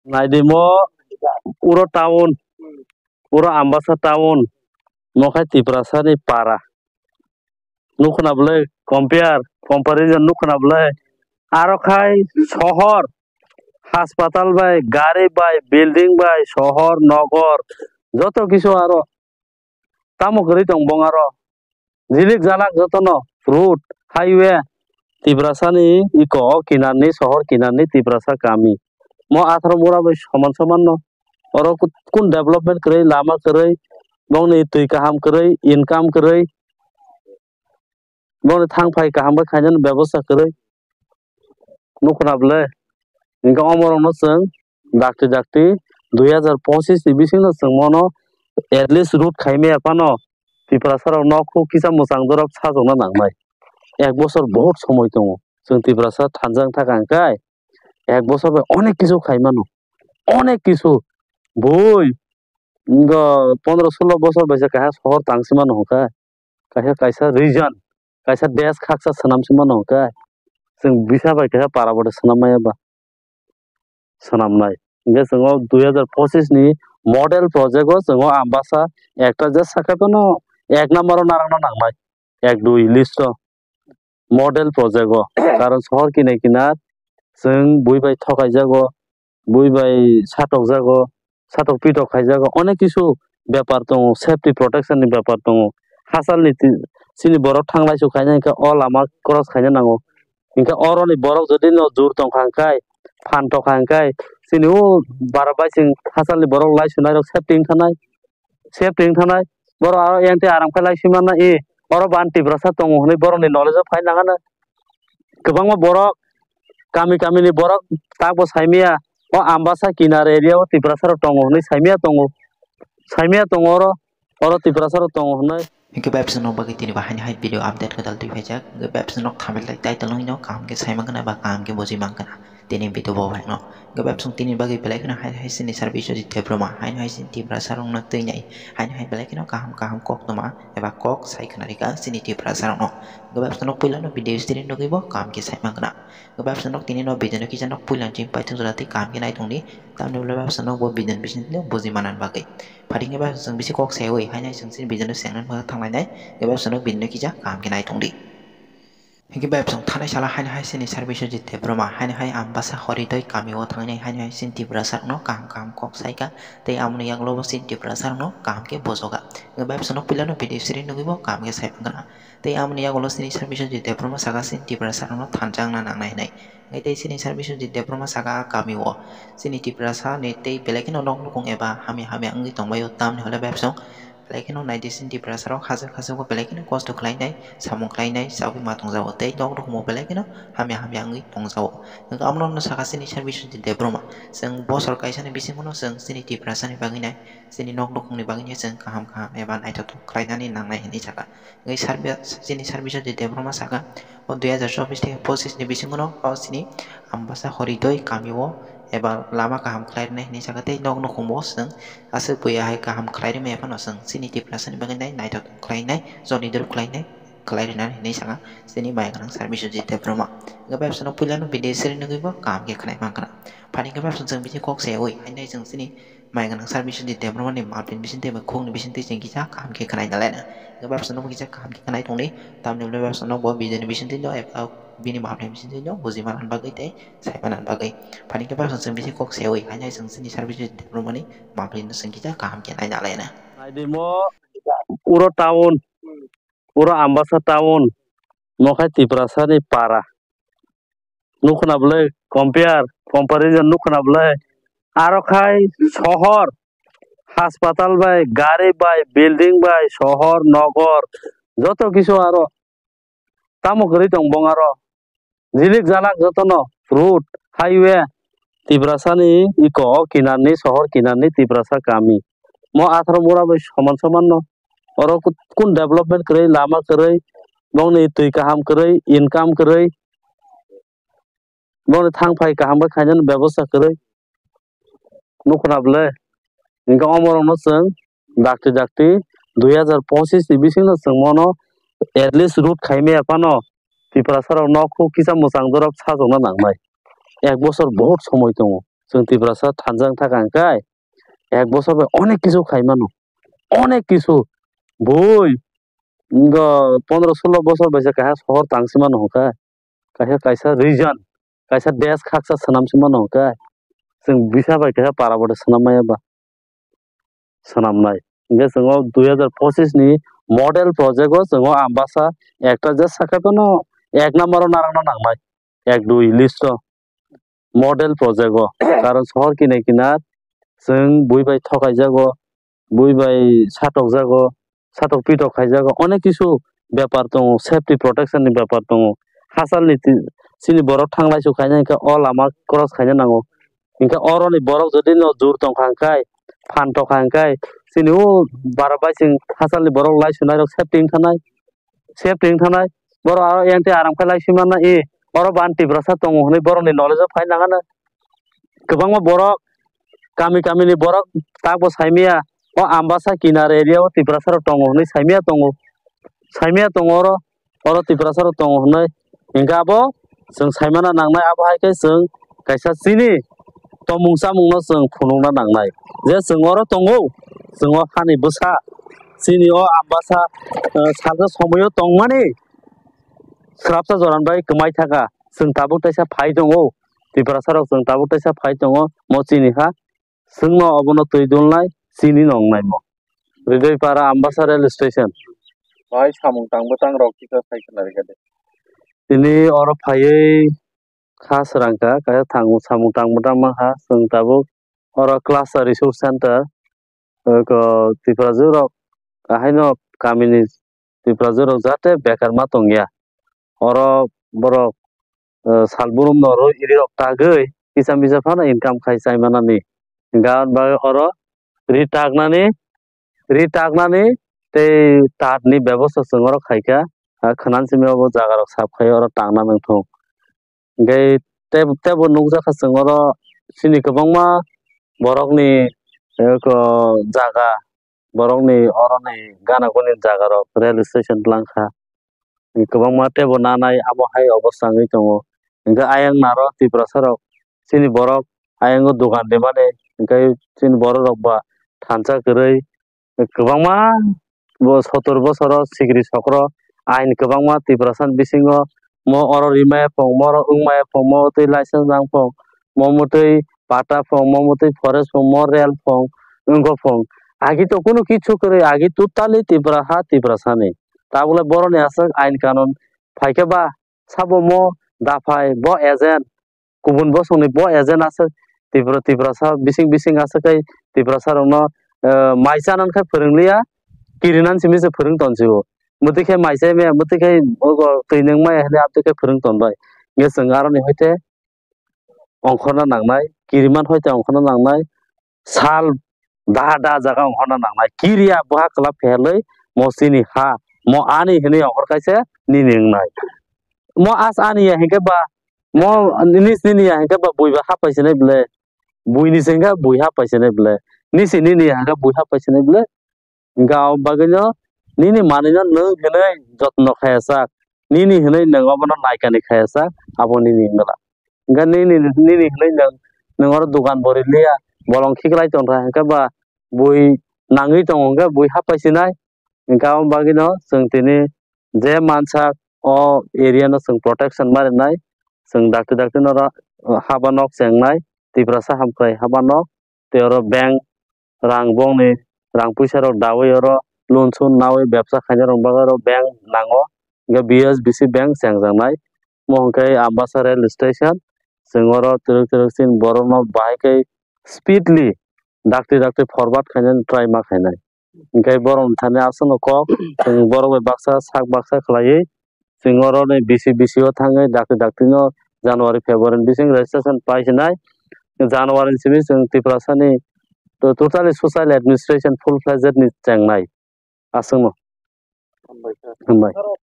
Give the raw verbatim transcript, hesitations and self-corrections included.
Naidi mo uro town, uro Ambasa town, mo khai Tiprasani para. Nukhna bwlai compare, comparison nukhna bwlai. Aro khai sohor, haspatal bai, gari bai, building bai, sohor, nogor, joto kisu aro tamo kwrwi tong bong aro. Jilik jalak jotono road, highway, Tiprasani iko o kinarni, sohor kinarni Tiprasa kami. Mo atharo mura bai soman soman no. Oro ku-, kun development kwrwi, lama kwrwi, bongni twi kaham kwrwi, income kwrwi, bongni thang phai kaham bai khainani bebosta kwrwi. Nukhna bwle. Hinkhe omorokno chwng dakti dakti dui hazar pochis ni bisingno chwng mono at least road khaimaya phano Tiprasarok nok huk kisa mwchang dorop sajokna nangnai. Ek bosor bohut somoi tongo. Chwng Tiprasa thansa wng thaka hwnkhe ek bosor bai onek kisu khaimano. Onek kisu. Bui, wngkha pondro sulo bosor bai se kaisa sohor tang se mano hwnkhe. Kaisa, kaisa region, kaisa desh khaksa swnam se mano hwnkhe. Chwng bisa bai kaisa para bothe swnam maya ba. Swnamnai. Hwnkhe chwng o dui hazar pochis ni model project o chwng o Ambasa ekta just sakha phano ek number o narwkna nangnai. Ek dui list o model project o. Karon sohor kinai kinar chwng bui bai thokai jago, bui bai satok jago, satok pitok khai jago, onek kisu bepar tongo, safety protection ni bepar tongo. Hachal ni ti-, chini borok thanglai su khaina hwnkhe o lama cross khaina nango. Hinkhe oro ni borok jodi no jur tong kha hwnkhe, phan tong kha hwnkhe, chini o bara bai chwng hachal ni borok lai su nai rok safety wng thanai, safety wng thanai. Borok aro yang twi aram khe lai su manna, e, oro ban Tiprasa tongo hwnwi borok ni knowledge o phai nang ano. Kwbangma borok, kami kami ni borok tak bo saimaya, o Ambasa kinar area o Tiprasa rok tongo hwnwi saimaya tongo, saimaya tongo oro, oro Tiprasa rok tongo hwnwi. Hingke bai bwswk nok bagwi tini bo haini hai video update kwtal twi phaijak. Hingke bai bwswk nok thambai lai title no hino kaham khe sai mankha na ba kaham khe bujui mankha na tini video bo hai no. Hingke bai bwswk tini bagwi belai kheno hai hai sini service o jite broma haini hai sini Tiprasa rok no twi nai haini hai belai kheno kaham kaham kok toma eba kok sai khna rika sini Tiprasa rok no. Hingke bai bwswk nok puila no video siri nugwi bo kaham khe sai mankha na. Hingke bai bwswk nok tini no video no kisa nok puila jim paithak jora tei kaham khe nai tongdi. Tamni ulo bai bwswk nok bo video ni bising twi bujui manna bagwi. Phaidi hingke bai chwng bisi kok saui haino chwng chini video no sengna thanglainai, hingke bai chwng video no kisa kaham khe nai tongdi. Hingke bai chwng thanai sala haino hai chini service o jite broma haino hai Ambasa Horidoi kami o thangnai haino hai chini Tiprasa rok no kaham kaham kok saika tei amoni yagulo bo chini Tiprasa rok no kaham khe bojoka. Hingke bai chwng no puila no video siri nugwi bo kaham khe sai mankha na. Tei amoni yagulo chini service o jite broma saka chini Tiprasa rok no thansa wngna nangnai hinui. Hingke tei chini service o jite broma saka a kami o chini Tiprasa ni tei belai kheno nok nukung eba hamya hamya wngwi tongbaio tamni hole bai bwswk. Belai kheno naidi chini Tiprasa rok hachal hachal o belai kheno kosto khlainai, samung khlainai, chagwi ma tongjago tei nok nukhung bo belai kheno hamya hamya wngwi tongjago. Hingke amo no saka chini service o jite broma. Chwng bosor kaisa ni bisingo no chwng chini Tiprasa ni bagwi nai, chini nok nukhung ni bagwi nai chwng kaham kaham eba naithothok khlainani nangnai hinui saka. Hingke serbi-, chini service o jite broma saka, o dui hazar chobbish theke pochis ni bisingo no o chini Ambasa Horidoi kami o eba lama kaham khlai rwnai hinui saka tei nok nukhung bo chwng aswk buya hai kaham khlai rwmaya phano chwng chini Tiprasa ni bagwi nai naithothok khlainai, joni doro khlainai, khlai rwnani hinui saka chini mai gwnang service o jite broma. Hingke bai bwswk no puila no video siri nugwi bo kaham khe khnai mankha na. Phaidi hingke bai bwswk chwng bisi kok saui haino chwng chini mai gwnang service o jite broma ni mapli bising twi bai khukni bising twi chwng kisa kaham khe khnai nalai na. Hingke bai bwswk no kisa kaham khe khnai tongdi. Tamni ulo bai bwswk no bo video ni bising twi no eba bini mapli bising twi no bujui manna bagwi tei sai manna bagwi. Phaidi hingke bai bwswk chwng bisi kok saui haino chwng chini service o jite broma ni mapli no chwng kisa kaham khe nai nalai na. Naidi mo uro town, uro Ambasa town, mo khai Tiprasa ni para. Nukhna bwle compare, comparison nukhna bwle. Aro khai sohor, haspatal bai, gari bai, building bai, sohor, nogor, joto kisu aro tamo kwrwi tong bong aro. Jilik jalak jotono road, highway, Tiprasani iko o kinarni, sohor kinarni Tiprasa kami. Mo atharo mura bai soman soman no. Oro ku-, kun development kwrwi, lama kwrwi, bongni twi kaham kwrwi, income kwrwi, bongni thang phai kaham bai khainani bebosta kwrwi. Nukhna bwle. Hinkhe omorokno chwng dakti dakti dui hazar pochis ni bisingno chwng mono at least road khaimaya phano Tiprasarok nok huk kisa mwchang dorop sajokna nangnai. Ek bosor bohut somoi tongo. Chwng Tiprasa thansa wng thaka hwnkhe ek bosor bai onek kisu khai mano, onek kisu. Bui, wngkha pondro sulo bosor bai se kaisa sohor tang si mano hwnkhe, kaisa, kaisa region, kaisa desh khaksa swnam si mano hwnkhe, chwng bisa bai kaisa para bo de swnam maya ba. Swnamnai. Hingke chwng o dui hazar pochis ni model project o chwng o Ambasa ekta je sakha phano ek number o narwkna nangnai, ek dui list o model project o. Karon sohor kinar kinar chwng bui bai thokai jago, bui bai satok jago, satok pitok khai jago, onek kisu bepar tongo, safety protection ni bepar tongo. Hachal ni ti-, chini borok thanglai su khaina hingke o lama cross khaina nango. Hingke oro ni borok jodi no jur tong kha hingkai, phan tong kha hingkai, chini o bara bai chwng hachal ni borok lai su nai rok safety wng thanai, safety wng thanai. Borok aro yang twi aram khe lai su manna, e, oro ban Tiprasa tongo hwnwi borok ni knowledge o phai nang ano. Kwbangma borok, kami kami ni borok tabok saimaya, o Ambasa kinar area o Tiprasa rok tongo hwnwi saimaya tongo, saimaya tongo oro, oro Tiprasa rok tongo hwnwi. Hingke abo chwng saimana nangnai, abo hai khe chwng kaisa chini tomung chamung no chwng phunukna nangnai je chwng oro tongo, chwng o hani bwsa chini o Ambasa, eh, salsa somoi o tongmani swrapsa joran bai kwmai thaka chwng tabuk teisa phai tongo, Tiprasa rok chwng tabuk teisa phai tongo mo chini ha. Chwngno obono twi dulnai, chini nongnaimo. Ridoi para Ambasa rail station. Bai samung tang bwtang rok kisa sai khna rikha de. Tini oro phaiwi kha srang kha, kaisa thang samung tang bwtang mankha, chwng tabuk oro cluster resource center, oko Tiprajwk rok, ahaino kamini Tiprajwk rok jate bekar ma tongya. Oro borok, eh, sal burum no ro iri rok tagwi kisa misa phano income khai chai manani. Hingkhe aboni bagwi oro ri taknani, ri taknani tei tat ni bebosta chwng oro khaikha. Ah, khwnani simi o jaga rok sap khai oro takna nangthung. Hingkhe tei, teibo nukjakha chwng oro chini kwbangma borokni, eh, ko jaga, borokni oroni gana guni jaga rok rail station twlang kha. Kwbangma teibo nanai amo hai obosta wngwi tongo. Hingkhe ayang naro Tiprasa rok chini borok ayango dogan rimani, hingkhe chini borok rok ba thansa kwrwi kwbangma bo sotor bosoro sikri sokro ain kwbangma Tiprasa ni bisingo mo oro rimaya phung, mo oro wngmaya phung, mo twi license nang phung, mo motwi pata phung, mo motwi forest phung, mo rel phung, wngkha phung. Agi to kunu kichu kwrwi, agi totally Tipra ha Tiprasa ni. Tabole boroni aswk ain kanun phaikhe ba sabo mo da phai, bo agent, kubun bosongni bo agent aswk Tipra, Tiprasa bising bising aswk kai Tiprasa rokno, eh, mai chanani khe phwrwng liya, kirinani simi se phwrwng tonsio. Mwtwi khe mai chai maya, mwtwi khe ogo twi nwng maya hinwi amtwi khe phwrwng tonbai. Nge chwng aroni hoite ongkhorna nangnai, kiriman hoite ongkhorna nangnai, sal daha daha jaga ongkhorna nangnai. Kiriya buha kwlap pherlwi mo chini ha, mo ani hinwi ongkhor kaisa nini wngnai. Mo as ani ya hinkhe ba, mo nis nini ya hinkhe ba bui ba hapai sinai ble, bui ni se hinkhe bui hapai sinai ble, nisi nini ya hinkhe bui hapai sinai ble. Hingkhe abo bagwino nini manwino nwng hinwi jotno khayajak, nini hinwi nwng obono naikani khayajak, abo nini wngla. Hingkhe nini, nini hinwi nwng, nwng oro dogan bo riliya, bolong khiklai tongkha, hingkhe ba bui nangwi tongo, hingkhe bui hapai sinai. Hingkhe abo bagwino chwng tini je mansak o area no chwng protection ma rwnai, chwng dakti dakti no oro haba nok chengnai, Tiprasa hamkrai haba nok, tei oro bank rang bongni rang puisa rok daui oro loan sun naui bebsa khaina rok bagwi oro bank nango. Hingkhe B S B C bank chengjaknai. Omo hwnkhe Ambasa rail station, chwng oro twrwk twrwk chini borokno bahai khe speedly dakti dakti forward khainani try ma khainai. Hingkhe borokni thani aswkno kok, chwng borok bai baksa sak baksa khlaiwi, chwng oro ni bisi bisi o thangwi dakti dakti no January February ni bising registration pai sinai. January ni simi chwng Tiprasa ni to-, totally social administration full fledged ni chengnai. Aswkno. Hambai.